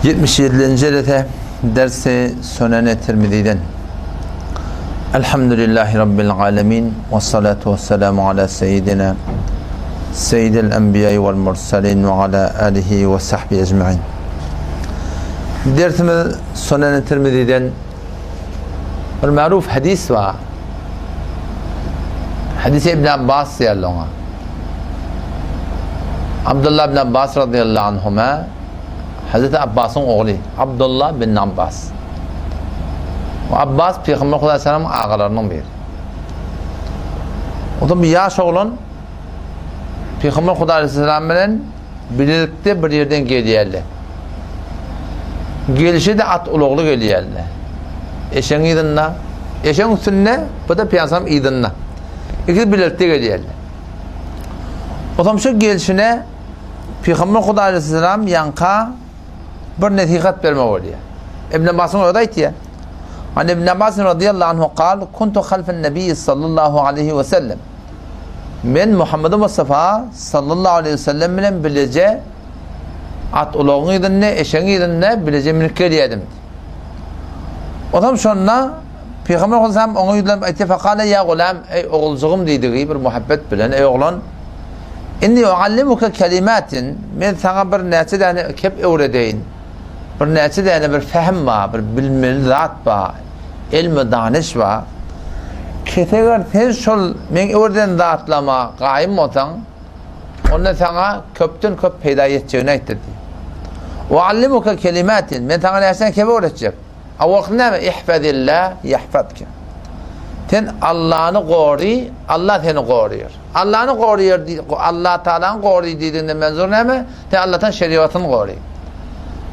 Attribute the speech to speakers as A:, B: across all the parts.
A: 77-nji jelese dersi Sunene Tirmiziden. Elhamdülillahi Rabbil alemin ve salatu ve selamu ala seyyidina seyyidil enbiya vel mursalin ve ala alihi ve sahbihi ecmain. Dersimiz Sunene Tirmiziden bir maruf hadis var. Hadis İbn Abbas diýerler oňa. Abdullah ibn Abbas radıyallahu anhuma Hazreti Abbasyň ogly Abdullah bin Abbas. O Abbas Peygamber Hudaý salam agalarynyň biri. O da bir ýaş oglan Peygamber Hudaý salam bilen bilelikde bir ýerden gelýärler. Gelişi-de at ulagly gelýärler. Eşegiň yzynda, eşegiň üstünde, bu da Peygamber yzynda. İkisi bilelikde gelýärler. Otam şu gelşine Pygamber Hudaý aleyhisselam ýaňka bir nesihat berme bolýar. Ibn Abbasyň özi aýtýar. An Ibn Abbas radiyallahu anhu kal, kuntu halfen nebi sallallahu aleyhi ve sellem. Men Muhammed Mustafa sallallahu aleyhi ve sellem bilen bileje at ulagyň yzynda, eşegiň yzynda bileje münüp gelýärdim. Otam şonda Pygamber Aleyhisselam oňa ýüzlenip aýtdy, Fekale ýa gulam, eý oguljygym diýdigi bir muhabbet bilen, eý oglan, inni uallimuke kelimatin, men saňa bir näçe däne kep öwredeýin, bir näçe däne bir fähm bar, bir bilmeli zat bar, elmi danyş bar. Keseger sen şol meň öwreden zatlama gaýym bolsaň, onda saňa köpden köp peýda ýetjegini aýtdy diýdi. Uallimuke kelimatin, men saňa näçe kep öwretjek. Awalky näme? Ihfazillah ýahfazke. Sen Allany gory, Allah seni goryar. Allany goryar, Allah Taalany gory diýdiginden menzur näme? Sen Allahdan şeriatyny gory.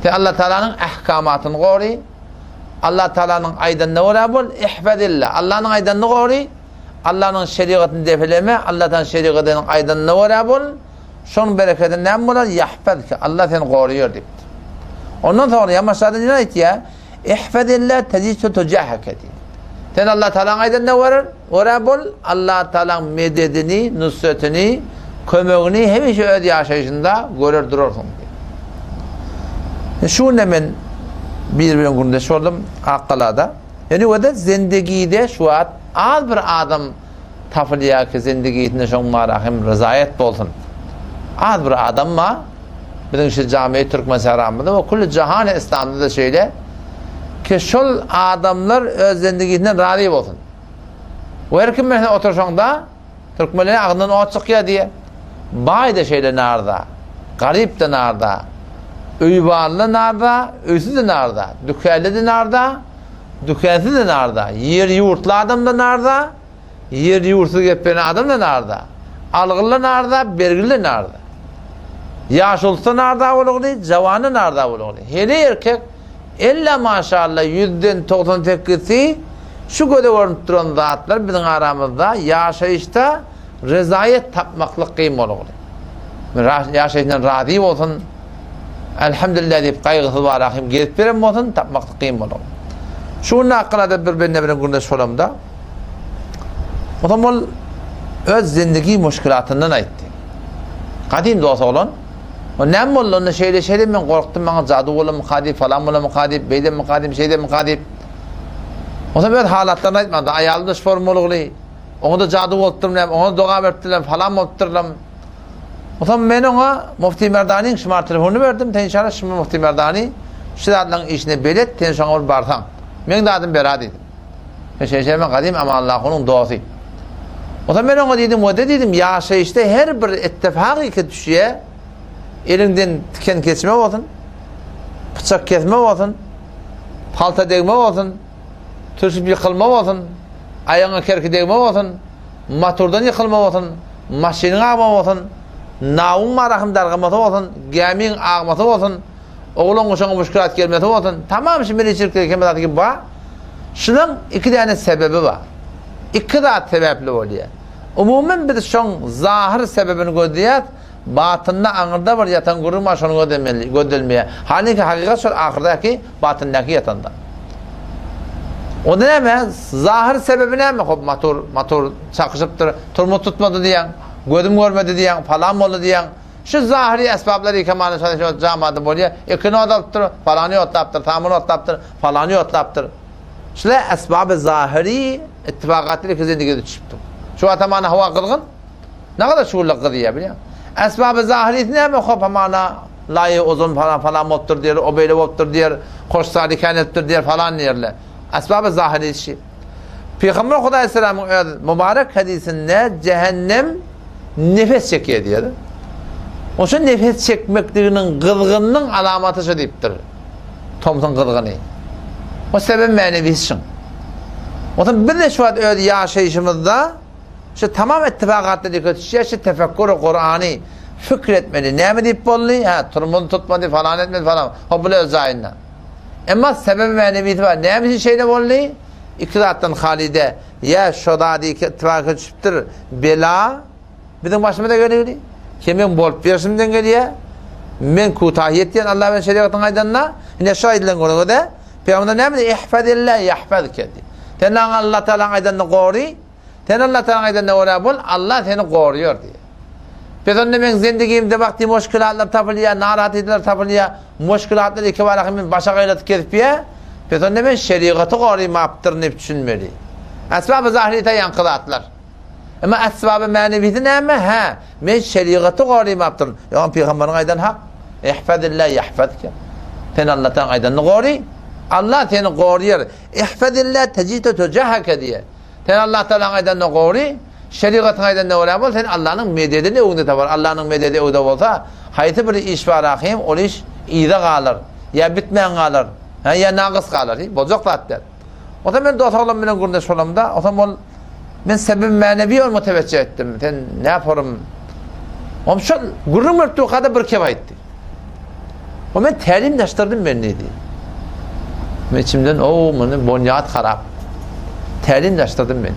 A: Sen Allah Taalanyň ahkamatyny gory. Allah Taalanyň aýdanyna görä bol, ihfazillah. Allanyň aýdanyny gory, Allanyň şeriatyny depeleme, Allahdan şeriatynyň aýdanyna görä bol. Şonuň bereketi näme bolar? Ýahfazke, Allah seni goraýar diýipdir. Ondan soňra ýamaşada näme aýtýar? Ihfazillah tejidhu tujahake diýip. Sen Allah Taalanyň aýdanyna görä, görä bol, Allah Taalanyň mededini, nusretini, kömegini hemişe öz ýaşaýşyňda görer durarsyň diýip. Şu günde men bir bilen gürrüňdeş boldum Akgalada. Ýöne o-da zendigide şu wagt az bir adam Tapylýar ki zindigisinde şoň bara hem ryzaýat bolsun. Az bir adam bar, biziň şu jami Türkmensähramyzda we külli jahany islamda-da şeýle, ki şol adamlar öz zindigisinden razy bolsun. We her kim bilen oturşaňda, türkmenleriň agzyndan ot çykýar diýýär. Baý-da şeýle narza, garyp-da narza, öýi barly narza, öýsüz-de narza, dükänli-de narza, Dükansyz-da narda, ýer-ýurtly adam-da narda, ýer-ýurtsuz gep beren adam-da narda, algyly-da narda, bergili-de narda. Ýaşulusy-da narda bolugly, jawany-da narda bolugly. Heleý erkek, ella maşalla ýüzden 90 sekizsi şu göze görnüp duran zatlar biziň aramyzda ýaşaýyşda rezaýet tapmaklyk kyn bolugly. Ýaşaýşyndan razy bolsun, Elhamdülillah diýip gaýgysyz bara hem gezip beren bolsun, tapmaklyk kyn bolar. Şu gün hakynda bir bende bilen gürleşip bolamda, o zaman ol öz zindigi muşkilatyndan aýtdy. Gadym dost oglan, o näme boldy onda şeýle şeýle men gorkdum maňa jadu bolamyka diýip, falan bolamyka diýip, beýlemika diýip, şeýlemika diýip. O zaman öz halatlaryny aýtmady. Aýaly da şform bolugly, oňa da jadu bolupdyr, näme, oňa doga beripdirler, falan bolupdyrlar. Onsoň men oňa Mufti Merdanyň şumar telefonyny berdim, sen inşallah şu Mufti Merdany şu zatlaryň işine belet, sen şoňa bir barsaň. Meň zadym bera diýdim. Men şeýle men gadym Amanlahunyň dosty. Onsoň men oňa diýdim, wede diýdim, ýaşaýyşda her bir ittifak iki düşýä, eliňden tiken kesme bolsun, pyçak kesme bolsun, palta degme bolsun, türşüp ýykylma bolsun, aýagyňa kerki degme bolsun, motordan ýykylma bolsun, maşynyň agma bolsun, nawuň marahym dargamasy bolsun, gämiň agmasy bolsun, oglan-uşagyň müşkilat gelmesi bolsun, tamam şu miriçilikdeki hemme zat ki bar. Şunuň iki däne sebebi bar. Iki zat sebäpli bolýar. Umuman biz şoň zahyr sebebini gözleýäs, batynda aňyrda bir ýatan gürrüň bar şony gözlemeli, gözlenmeýär. Halynki hakykat şol ahyrdaky batyndaky ýatanda. Onda näme? Zahyr sebebi näme? Hop motor, motor çakyşypdyr, turmuz tutmady diýýäň, gözüm görmedi diýýäň, falan boldy diýýäň. Şu zahyry esbaplar ýeke many şo şo jamada bolýar. Ekini odalypdyr, falany otlapdyr, samyny otlapdyr, falany otlapdyr. Şular esbaby zahyry ittifakatly iki zendige düşüpdir. Şu wagt hamana howa gyzgyn. Ne kadar şu günler gyzýar bilýän. Esbaby zahyrysy näme hop hamana laýy ozon falan falan bolupdyr diýer, o beýle bolupdyr diýer, hoş sady kän edipdir diýer falan diýerler. Esbaby zahyrysy. Pygamber Hudaý Selamyň öz mübarek hadysynda cehennem nefes çekýär diýýär. Oşa nefes çekmekliginiň gyzgynynyň alamaty şu diýipdir. Tomsuň gyzgyny. O sebep mänewisi şuň. Onsoň biz de şu wagt öz ýaşaýşymyzda şu tamam ittifakatda dikkat düşýär, şu tefekkür Kurany fikr etmeli. Näme diýip boldy? Ha, turmuz tutmady, falan etmedi falan. Hop bu öz jaýynda. Emma sebep mänewisi bar. Näme üçin şeýle boldy? Iki zatdan halyda. Ýa şo zady iki ittifaka düşüpdir. Bela biziň başymyza geldi. Kemiň bolup berşimden gelýär. Men kutahiýet diýen Allah bilen şerigatyň aýdanyna, ine şu aýdylan görüňiz-de, Pygamber näme diýdi? Ihfazillah yahfazke diýdi. Sen Allah Taalanyň aýdanyny gory, sen Allah Taalanyň aýdanyna görä bol, Allah seni goruýar diýdi. Biz onda meň zendigimde wagty muşkilatlar tapylýar, narahatlylar tapylýar, muşkilatlar iki bara men başa gaýratyp gezipýär. Biz onda men şerigaty gorymapdyr diýip düşünmeli. Esbaby zahirite ýaňky zatlar. Emma esbaby mänewisi näme? Hä, men şerigaty gorymapdyryn. Ýoňam pygamberiň aýdan hak. Ihfazillah yahfazke. Sen Allahdan aýdanyny gory. Allah seni goryar. Ihfazillah tejide tujahake diýe. Sen Allah Taalanyň aýdanyny gory. Şerigatyň aýdanyna görä bol, sen Allanyň mededini öňüňde tapar. Allanyň mededi öňde bolsa, haýsy bir iş bar ahym, ol iş yza galar, ýa bitmän galar, hä, ýa nagys galar, hiç boljak zat däl. Onsoň men dos oglan bilen gürrüňdeş bolamda, onsoň ol men sebäbi mänewi ol müteweccih etdim. Sen näporym? Oňam şol gürrüň berip durkada bir kep aýtdy. O men tälimleşdirdim men diýdi. Men içimden o muny bonýat harap. Tälimleşdirdim men.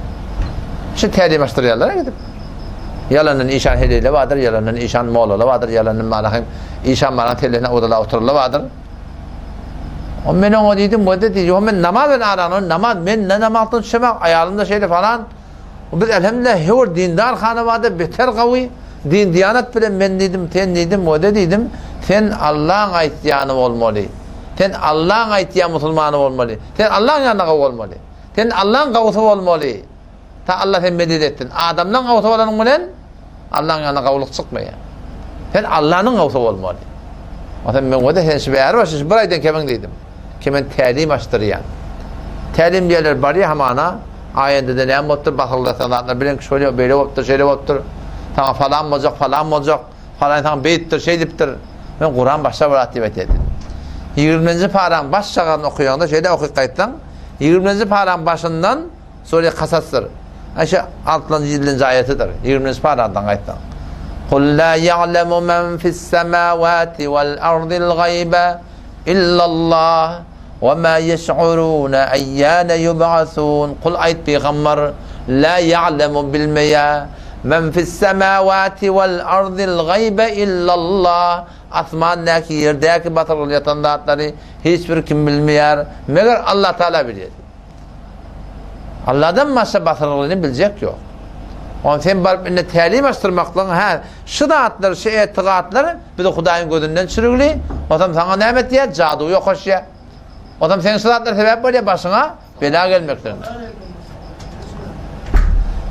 A: Şu tälimleşdirýärler gidip. Ýalandan işan heleýle bardyr, ýalandan işan mollala bardyr, ýalandan mana hem işan mana kellesine odala oturla bardyr. O men oňa diýdim, o dedi, o men namaz bilen arany, namaz men ne namazdan düşemek, aýalym da şeýle falan. Biz elhamdülillah hewr dindar hanawada beter gawy din diýanat bilen men diýdim, sen diýdim, o-da diýdim, sen Allaň aýtýany bolmaly. Sen Allaň aýtýan musulmany bolmaly. Sen Allaň ýanynda gawy bolmaly. Sen Allaň gawusy bolmaly. Ta Allah seni medet etsin. Adamlaň gawusy bolanyň bilen Allaň ýanynda gawulyk çykmaýar. Sen Allanyň gawusy bolmaly. O sen men o-da sen şu bäri başy şu bir aýdan kemiň diýdim. Ki men tälim açdyrýan. Tälim diýerler barýa hamana, aýendede näme bolupdyr, basyrylýan zatlar bilen kişi bolýar, beýle bolupdyr, şeýle bolupdyr. Saňa falan boljak, falan boljak, falan saňa beýtdir, şeýdipdir. Men Kuran başga bir zat diýip aýtýar. Ýigriminji paraň baş şagaryny okaýaňda şeýle okyp gaýtsaň, ýigriminji paraň başyndan Sure Kasasdyr. Aý şu altynjy ýedinji aýatydyr. Ýigriminji paradan gaýtsaň. Kul la ýa'lemu men fis-semawati wal-ardil gaýba illallah we ma ýeş'uruna eýýane ýub'asun. Kul aýt pygamber, la ýa'lemu bilmeýä men fis-semawati wal-ardil gaýba illallah. Asmandaky, ýerdäki batyrgyly ýatan zatlary hiç bir kim bilmeýär, meger Allah Taala bilýär. Allahdan başga basyrgylyny biljek ýok. Ony sen baryp indi tälim açdyrmaklygyň hä, şu zatlar, şu etigatlar bizi Hudaýyň gözünden çürügli, osam saňa näme etýär? Jadu ýokaşýar. Osam sen şu zatlar sebäp bolýar başyňa bela gelmekligine.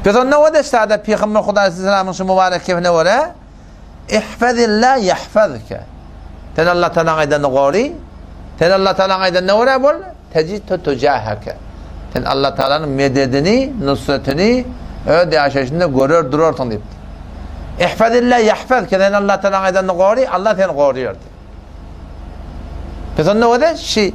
A: Biz onda o deşlerde Pygamber Hudaý Aleyhisselamyň şu mübarek kefine görä Ihfazillah yahfazke. Sen Allah Taalanyň aýdanyny gory. Sen Allah Taalanyň aýdanyna görä bol. Tejidhu tujahake. Sen Allah Taalanyň mededini, nusretini öz ýaşaýşyňda görer durarsyň diýipdir. Ihfazillah yahfazke. Sen Allah Taalanyň aýdanyny gory, Allah seni goraýar diýip. Biz onda öde şi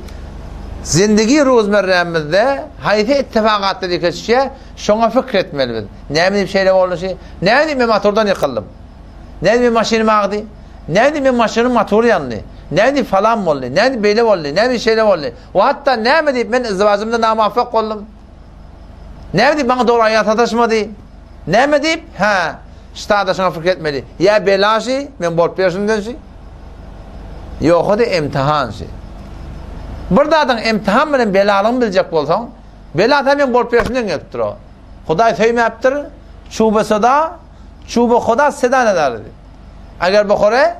A: zindigi ruzmerrämizde haýsy ittifakatda dikeçýär, şoňa fikr etmeli biz. Näme diýip şeýle boldy şi? Näme diýip men motordan ýykyldym? Näme diýip maşynym agdy? Näme diýip men maşynyň motory ýandy? Näme diýip falan boldy? Näme diýip beýle boldy? Näme diýip şeýle boldy? We hatda näme diýip men izdiwajymda namuwaffak boldum? Näme diýip maňa dogry aýal sataşmady? Näme diýip? Hä, ştada şoňa pikir etmeli. Ýa bela şi, men bolup ýörşümden şi. Ýogsa-da imtihan şi. Bir zadyň imtihan bilen belalygyny biljek bolsaň, bela men bolup ýörşümden gelip dur o. Hudaý söýmäpdir, çuba seda, çuba huda seda nedar diýip. Eger buhore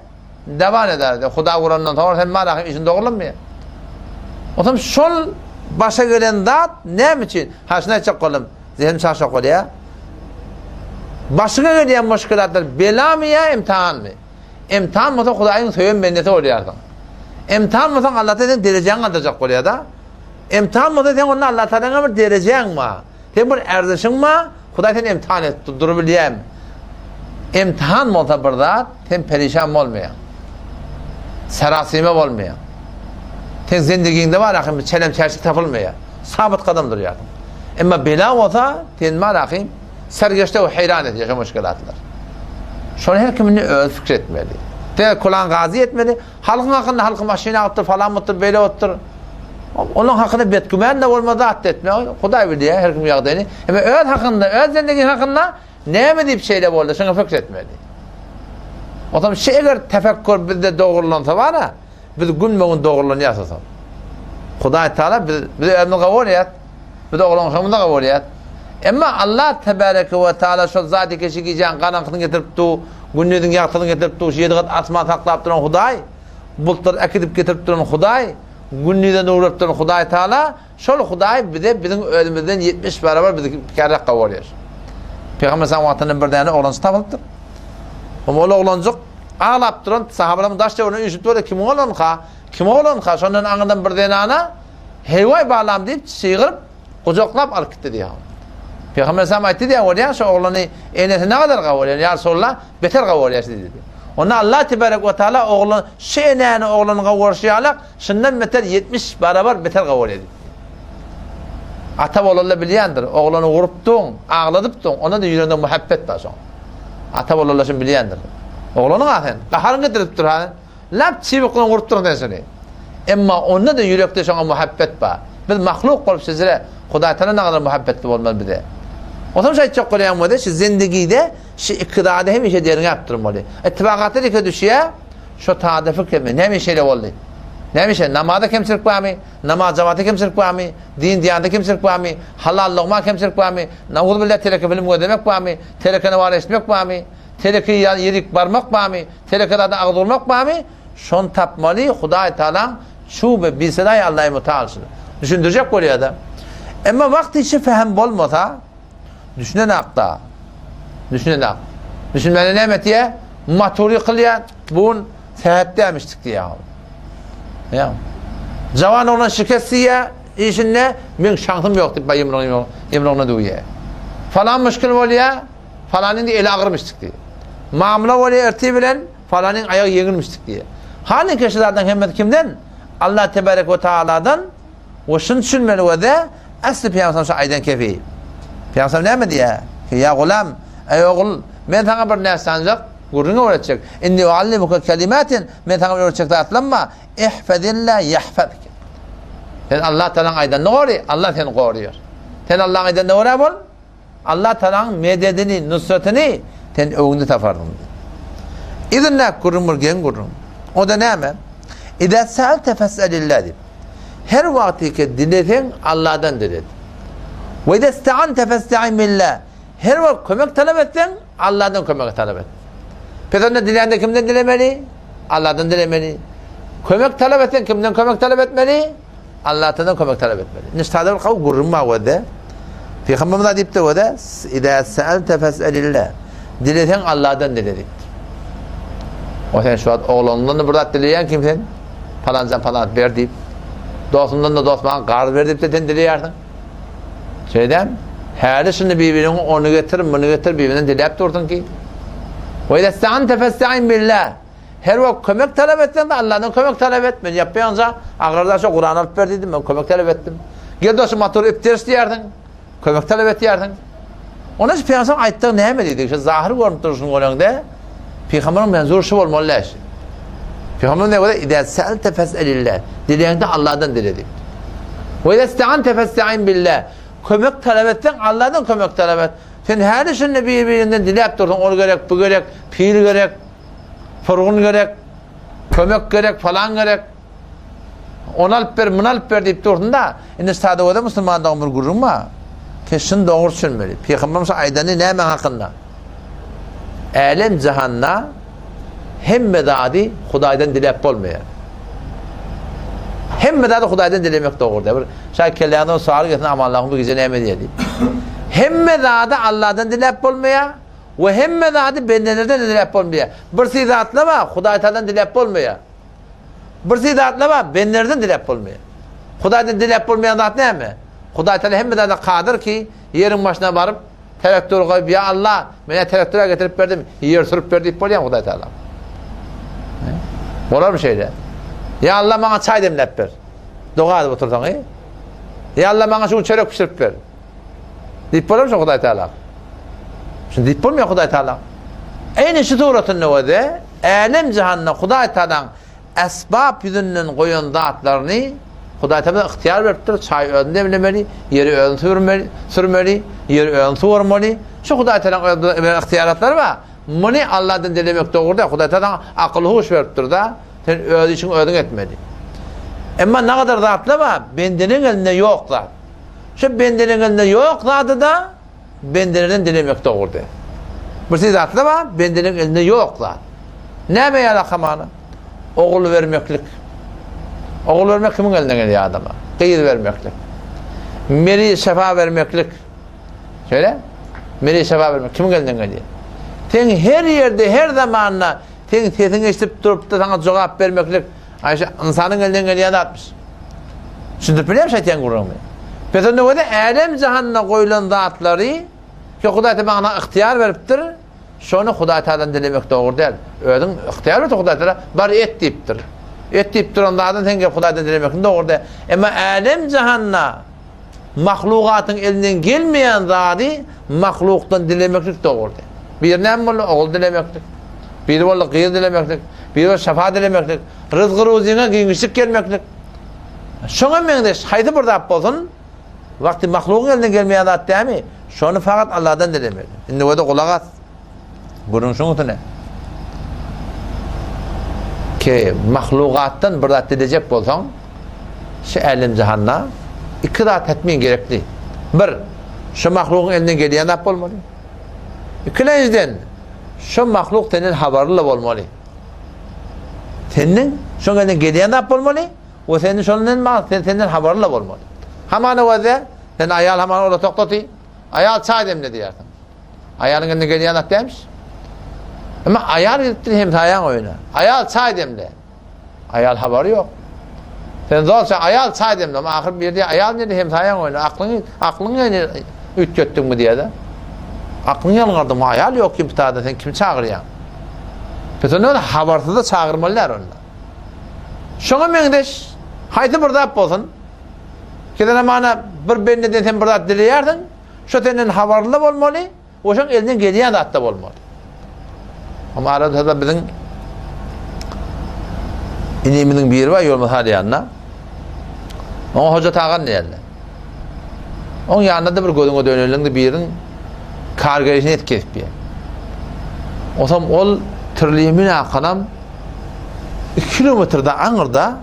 A: dewan eder diýýär. Huda urandan soňra sen mara işin dogrulanmaýar. Onsoň şol başa gelen zat näme üçin? Ha şuny aýtjak boldum. Zehnim çaşak bolýar. Başyňa gelýän muşkilatlar belamy ýa imtihanmy? Imtihan bolsa Hudaýyň söýen bendesi bolýarsyň. Imtihan bolsaň Allah Taala seň derejäňi galdyrjak bolýar-da. Imtihan bolsa sen onda Allah Taalaňa bir derejäň bar. Sen bir erzişiň bar, Hudaý seni imtihan edip durubilýärmi? Imtihan bolsa bir zat, sen perişan bolmaýaň. Serasime bolmaýaň. Sen zindigiňde bar ahim bir çelem çerçik tapylmaýar. Sabyt gadam durýarsyň. Emma bela bolsa, sen bar ahim sergeçde we heýran edýär şu muşkilatlar. Şony her kim indi özi pikir etmeli. Diňe kulan gazy etmeli. Halkyň hakynda halky maşyn alypdyr, falan bolupdyr, beýle bolupdyr. Onuň hakynda betgüman-da bolma, zat da etme. Hudaý bilýär her kimiň ýagdaýyny. Emma öz hakynda, öz zendigiň hakynda näme diýip şeýle boldy, şuňa pikir etmeli. Otam şu eger tefekkür bizde dogrulansa bara, biz günbe-gün dogrulanýarys otam. Hudaý Taala biz biz özümiz gawy bolýar. Biz oglanşamyzda gawy bolýar. Emma Allah tebareke we taala şol zady keşi gijäň garaňkysyny getirip du, gündiziň ýagtysyny getirip du, şu ýedi gat asman saklap duran Hudaý, bultlary äkidip getirip duran Hudaý, gündize nur berip duran Hudaý Taala, şol Hudaý bize biziň özümizden 70 barabar bizi pikäräk gawy bolýar. Pygamber sallallahu wagtynda bir däne oglanjyk tapylypdyr. Ol oglanjyk aglap duran sahabalaryň daş töweregine üýşüp durdy. Kim oglanka? Kim oglanka? Şondan aňyrdan bir zenana Heý-waý balam diýip çygyryp, gujaklap alyp gitdi diýýär. Pygamber aleyhisselam aýtdy diýýär, bolýar şu oglany enesi ne gadar gawy bolýar, ýa Resulallah beter gawy bolýar diýdi. Onda Allah tebarek we taala oglan şu enäni oglany gawy görşi ýalak, şundan beter 70 barabar beter gawy bolýar diýdi. Ata bolanda bilýändir, oglany urupdyň, agladypdyň, onda-da ýüreginde muhabbet bar şoň. Ata bolanda şuny bilýändir. Oglanyň-a sen, gaharyň getiripdir ha. Lap çybyk bilen urupdyryn sen şony. Emma onda-da ýürekde şoňa muhabbet bar. Biz mahluk bolup şejere Hudaý Taala nagadar muhabbetli bolmaly bize. Onsoň şu aýtjak bolýan bolsa, şu zindigide şu iki zady hemişe derňäp durmaly. Ittifakatlar iki düşýär, şo tada pikir etme. Näme şeýle boldy? Näme şeýle? Namazda kemçilik barmy? Namaz jamaatda kemçilik barmy? Din diýanda kemçilik barmy? Halallygma kemçilik barmy? Nauzubilla teleke bilim gözlemek barmy? Telekene bar eşitmek barmy? Teleke ýerik barmak barmy? Teleke zada agyz urmak barmy? Şony tapmaly Hudaý Tagalaň çuw we bilsedaý Allahy Mutaal şuny. Düşündirjek bolýada. Emma wagt içi fähm bolmasa düşünenakda. Düşünenak. Düşünmäne näme etýä? Motor ýykylýa. Bu gün sähet dämişdik diýýär. Ýa. Jawan oglan şikes diýýär işinde, meň şansym ýok diýip baý ýumrugyny ýumrugyna düwýär. Falan müşkil bolýar. Falanyň diýip eli agyrmyşdyk diýip. Mamla bolýar ertir bilen falanyň aýagy ýeňilmişdik diýip. Hany keşi zadyň hemmesi kimden? Allah tebarek we taaladan we şuny düşünmeli we de asly Pygamber şu aýdan kefi. Pygamber näme diýýär? Ki ýa gulam, eý ogul, men saňa bir närsä ancak gürrüň öwretjek. Inni uallimuka kelimatin, men saňa öwretjek zatlam bar. Ihfazillah yahfazk. Sen Allah Taalanyň aýdanyny gory, Allah seni goraýar. Sen Allahyň aýdanyna görä bol, Allah Tagalaň mededini, nusratyny sen öňüňde taparsyň. Yzyndaky gürrüň bir geň gürrüň. O-da näme? Iza sa'alte fes'elillah diýip. Her wagtyky dileseň Allahdan dile. We iza ista'ante festa'in billah. Her wagt kömek talap etseň Allahdan kömek talap et. Pes onda dilände kimden dilemeli? Allahdan dilemeli. Kömek talap etseň kimden kömek talap etmeli? Allahdan kömek talap etmeli. Indi sada bir gawy gürrüň bar wede. Pygamberimiz diýipdir wede, "Iza sa'alte fes'elillah." Dileseň Allahdan dile diýipdir. O sen şu wagt oglandan bir zat dileýän kim sen? Palanjan palan ber diýip. Dostundan da dost maňa garz ber diýip de sen dileýärsiň. Şeýdem, häli şindi bir-biriňe ony getir, muny getir bir-birinden diläp dursuň ki. Ve iza sta'ante festa'in billah. Her wagt kömek talap etseň-de Allahdan kömek talap et. Men ýapýança agyrdaşa Kuran alyp ber diýdim, men kömek talap etdim. Gel dostum motor öpderiş diýersiň, kömek talap etýärsiň. Onda şu pygamber aýtdygy näme diýdi? Şu zahyr görünip durşuny göreňde pygamberiň menzur şu bolmaly däl. Pygamber ne diýdi? İzâ se'elte fes'elillah. Dileňde Allahdan dile diýdi. Ve izâ iste'ante festa'in billah. Kömek talap etseň Allahdan kömek talap et. Sen häli şunda bir-birinden diläp dursuň, ol gerek, bu gerek, pir gerek. Furgun gerek, kömek gerek, falan gerek. Ony alyp ber, muny alyp ber diýip dursun da. Indi sada musulmandygyň bir gürrüň bar. Keşin dogry düşünmeli. Pygamberimiz aýdany näme hakynda? Älem jahanda. Hemme zady Hudaýdan diläp bolmaýar. Hemme zady Hudaýdan dilemek dogry däl. Bir şaý kelläňden sual gelsin Amanlahyň bu gije näme edýär diýip. Hemme zady Allahdan diläp bolmaýar we hemme zady bendelerden diläp bolmaýar. Bir zatlar bar, Hudaý Tagaladan diläp bolmaýar. Bir zatlar bar, bendelerden diläp bolmaýar. Hudaýdan diläp bolmaýan zat näme? Hudaý Tagala hemme zada kadyr ki, ýeriň başyna baryp Traktor goýup, Ýa Allah, men-ä traktora getirip berdim, ýer sürüp ber diýip bolýarmy Hudaý Tagala? Bolarmy şeýle? Ýa Allah, maňa çaý demläp ber. Doga edip otursaň, e? Ýa Allah, maňa şu gün çörek bişirip ber. Diýip bolarmy şo Hudaý Tagala? Şuny diýip bolmaýar Hudaý Tagala. Eýni şu suratynda özi älem jahanda Hudaý Tagalaň esbap ýüzünden goýan zatlaryny Hudaý Tagala ygtyýar beripdir, çaý özüni demlemeli, ýeri özüni sürmeli, sürmeli, ýeri özüni suwarmaly. Şu Hudaý Tagalaň öz beren ygtyýaratlary bar. Muny Allahdan dilemek dogry däl. Hudaý Tagala akyl-huş beripdir-de, sen öz işiňi özüň etmeli. Emma nagadar zatlar bar, bendeniň elinde ýok zat. Şu bendeniň elinde ýok zady-da bendelerden dilemek dogry däl. Bir şey zatlar bar, bendeniň elinde ýok zat. Näme ýaly akamana? Ogul bermeklik. Ogul bermek kimiň elinden gelýär adama? Gyz bermeklik. Meri şefa bermeklik. Şeýle? Meri şefa bermek kimiň elinden gelýär? Sen her ýerde, her zamanda sen sesiňi eşidip durup-da sana jogap bermeklik Aýşe ynsanyň elinden gelýän zatmyş. Düşündirip bilýärmi şeýtan gürrüňimi? Pes onda göze älem jahanda goýlan zatlary ki Hudaý Taala maňa ygtyýar beripdir, şony Hudaý Taaladan dilemek dogry däl. Özüň ygtyýar berdi Hudaý Taala, bar et diýipdir. Et diýip duran zadyny sen gelip Hudaýdan dilemek dogry däl. Emma älem jahanda Mahlugatyň elinden gelmeýän zady mahlukdan dilemeklik dogrudy. Biri näme boldy? Ogul dilemeklik. Biri boldy gyz dilemeklik. Biri boldy şafa dilemeklik. Ryzgy-ruzyňa giňişlik gelmeklik. Şoňa meňzeş haýsy bir zat bolsun, wagty mahlugyň elinden gelmeýän zat dämi? Şony fakat Allahdan dilemeli. Indi bolsa gulak as. Gürrüň şuň üstüne. Ki mahlugatdan bir zat dilejek bolsaň, şu älem jahanda iki zat hetmen gerekli. Bir, şu mahlugyň elinden gelýän zat bolmaly. Ikilenjiden, şu mahluk senden habarly bolmaly. Senden şoň elinden gelýän zat bolmaly we senden şondan sen senden habarly bolmaly. Hamana weze, sen aýal hamana ola toktaty, aýal çaý demle diýersiň. Aýalyň eline gelýän zat dälmiş. Emma aýal gidipdir hemsaýaň öýüne. Aýal çaý demle. Aýal habary ýok. Sen zorça aýal çaý demle. Ama ahyr bir diýe aýal nirde hemsaýaň öýüne. Aklyňy aklyňy ýene üýtgetdiňmi diýe-de. Aklyňy ýalňardyňmy? Aýal ýok kim pitada sen kimi çagyrýaň? Pes onda habarsyz da çagyrmaly däl onda. Şoňa meňzeş haýsy bir zat bolsun. Kedene mana bir bendeden sen bir zat dileýärsiň. Şo senden habarly bolmaly we şoň elinden gelýän zat-da bolmaly. Amma arada biziň inimiziň biri bar ýolumyz halýanda. Oňa Hoja Tagan diýerler. Oň ýanynda-da bir gözüňe döneliňdi biriň kar gelişini et kesip ýer. Osam ol tirlimin akanam 2 kilometrde aňyrda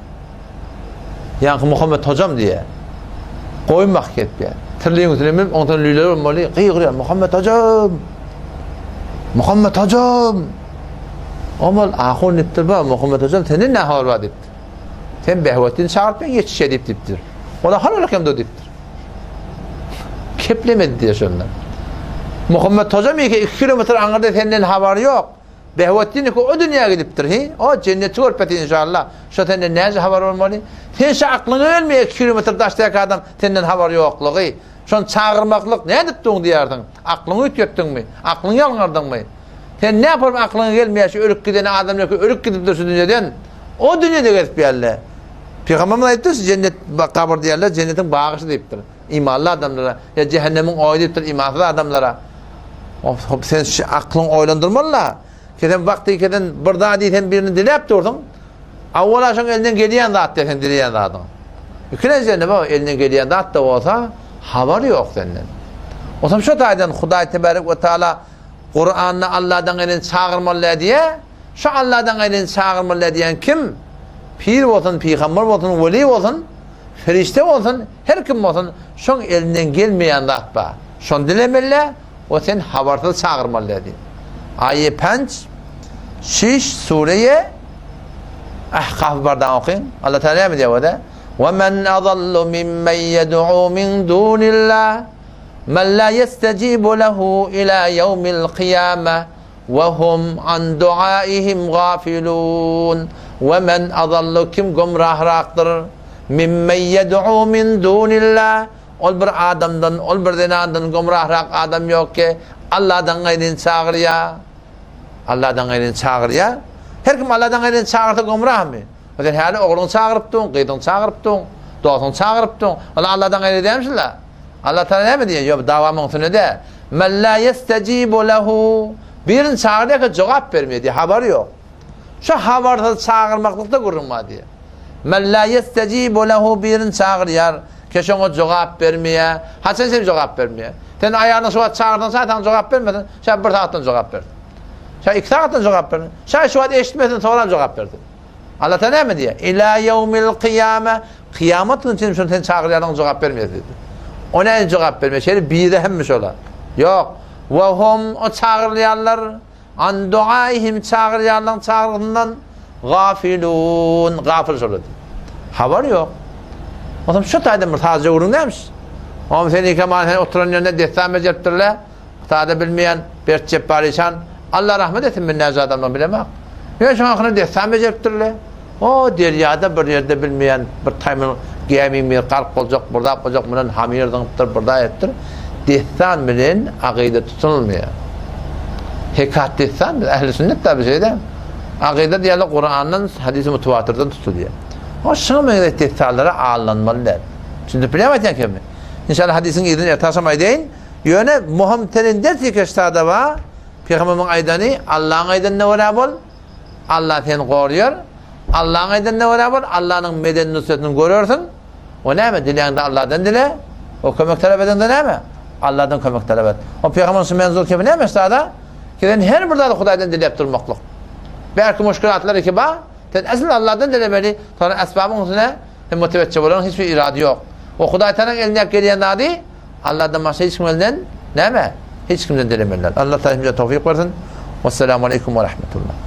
A: Ýaňky Muhammet hojam diýýär. Goýun bakyp gelipýär. Tirligiň üstüne münüp, ondan lüýler bolmaly, gygyrýar, Muhammet hojam! Muhammet hojam! Omal ahun diýipdir, ba, Muhammet hojam, senden näme habar bar diýipdir. Sen Behwetdini çagyryp men ýetişe diýip diýipdir. Ola hal ola kemde diýipdir. Keplemedi diýýär şonda. Muhammet hojam 2 kilometr aňyrda senden habary ýok. Behwetdin eke o dünýä gidipdir, hi? O jenneti görüp ýatyr inşallah. Şo senden näce habar bolmaly? Sen şo aklyňa gelmeýär iki kilometr daşdaky adam senden habary ýoklugy. Şony çagyrmaklyk nädip duň diýersiň? Aklyňy üýtgetdiňmi? Aklyňy ýalňardyňmy? Sen näpürm aklyňa gelmeýär şu ölüp giden adam ýok, ölüp gidipdir şu dünýeden. O dünýede gezip ýärler. Pygamberimiz aýtdy, şu jennet gabyr diýerler, jennetiň bagyşy diýipdir. Imanly adamlara, ýa jähennemiň oýy diýipdir imansyz adamlara. Hop, sen şu aklyň oýlandyrmaly-la. Ki sen wagty keden bir zat diýsen birini diläp dursuň. Awwala şoň elinden gelýän zat diýsen dileýän zadyň. Ikilenji neme elinden gelýän zat da bolsa habary ýok senden. Otam şo taýdan Hudaý tebarek we taala Kuranda Allahdan elini çagyrmaly diýe, şu Allahdan elini çagyrmaly diýen kim? Pir bolsun, pygamber bolsun, weli bolsun, Perişde bolsun, her kim bolsun, şoň elinden gelmeýän zat bar. Şony dilemeli, o sen habarsyz çagyrmaly diýdi. Aýy penç. Şiş sureýe Ahkaf bardan okyň. Allah Teala näme diýýär o-da? Ve men azallu mimmen yed'u min dunillah men la yestejibu lehu ila yevmil kıyame ve hum an duaihim gafilun. Ve men azallu kim gümrahrakdyr mimmen yed'u min dunillah Ol bir adamdan, ol bir zenandan gümrahrak adam ýok ki, Allahdan gaýryny çagyrýar. Allahdan gaýryny çagyrýar. Her kim Allahdan gaýryny çagyrsa gümrahmy? Sen häli ogluňy çagyrypdyň, gyzyňy çagyrypdyň, dostuňy çagyrypdyň. Ol Allahdan gaýry dälmişler. Allah Taala näme diýýär? Ýok, dawa muň üstünde däl. Men la yestejibu lehu. Birini çagyrýarka jogap bermeýär diýýär, habary ýok. Şu habarsyz çagyrmaklykda gürrüň bar diýýär. Men la yestejibu lehu birini çagyrýar, ke şoňa jogap bermeýär. Haçan sen jogap bermeýär? Sen aýalyňy şu wagt çagyrsaň, şa saňa jogap bermesin, şa bir sagatdan jogap bersin. Şa iki sagatdan jogap bersin. Şa şu wagt eşitmesin, soňra jogap bersin. Allah Taala näme diýýär? Ila ýewmil kyýame, kyýamat güni çenli şony sen çagyrýanyň jogap bermeýär diýdi. O näme jogap bermeýär? Şeýle biri hemmiş ola. Ýok. Wa hum o çagyrylýanlar an duaihim çagyrýanlaryň çagyrgysyndan gafilun, gafyl şolar diýdi. Habar ýok. Onsoň şu taýdan bir sazja gürrüň nämiş? Oňam sen ikeman sen oturan ýerinde dessan bejeripdirler. Sada bilmeýän Bert Jepbar işan, Alla rahmet etsin men näce adamdygyny bilemok. Ýöne şoň hakynda dessan bejeripdirler. O derýada bir ýerde bilmeýän bir taýmyn gämiň biri gark boljak, bir zat boljak, mundan hamyr zyňypdyr, bir zat edipdir. Dessan bilen akyda tutunylmaýar. Hekat dessan biz ähli sünnet da bir şey däl. Akyda diýerler Kurandan, hadisi mutewatyrdan tutulýar. O şuňa meňzeş dessanlara aldanmaly däl. Düşünip bilýärmi aýtýan kemi? Inşallah hadisiň yzyny erte agşam aýdaýyn. Ýöne möhüm terin ders ýeke ştada bar, Pygamberimiziň aýdany, Allaň aýdanyna görä bol, Alla seni goraýar. Allaň aýdanyna görä bol, Allanyň medeni nusretini görersiň. O näme? Diläňde Alladan dile. O kömek talap edeňde näme? Alladan kömek talap et. O Pygamberimiziň şu menzul kebi näme ştada? Ki sen her bir zady Hudaýdan diläp durmaklyk. Belki muşkilatlar iki bar. Sen esl Alladan dilemeli, sonra esbabyň üstüne sen motiwetçi bolan hiç bir irady ýok. O Hudaý Tagalaň elinden gelýän zady Allahdan başga hiç kimden näme? Hiç kimden dilemeliler. Allah taala hepimize towfik bersin. Wesselamu aleýkum we rahmetullah.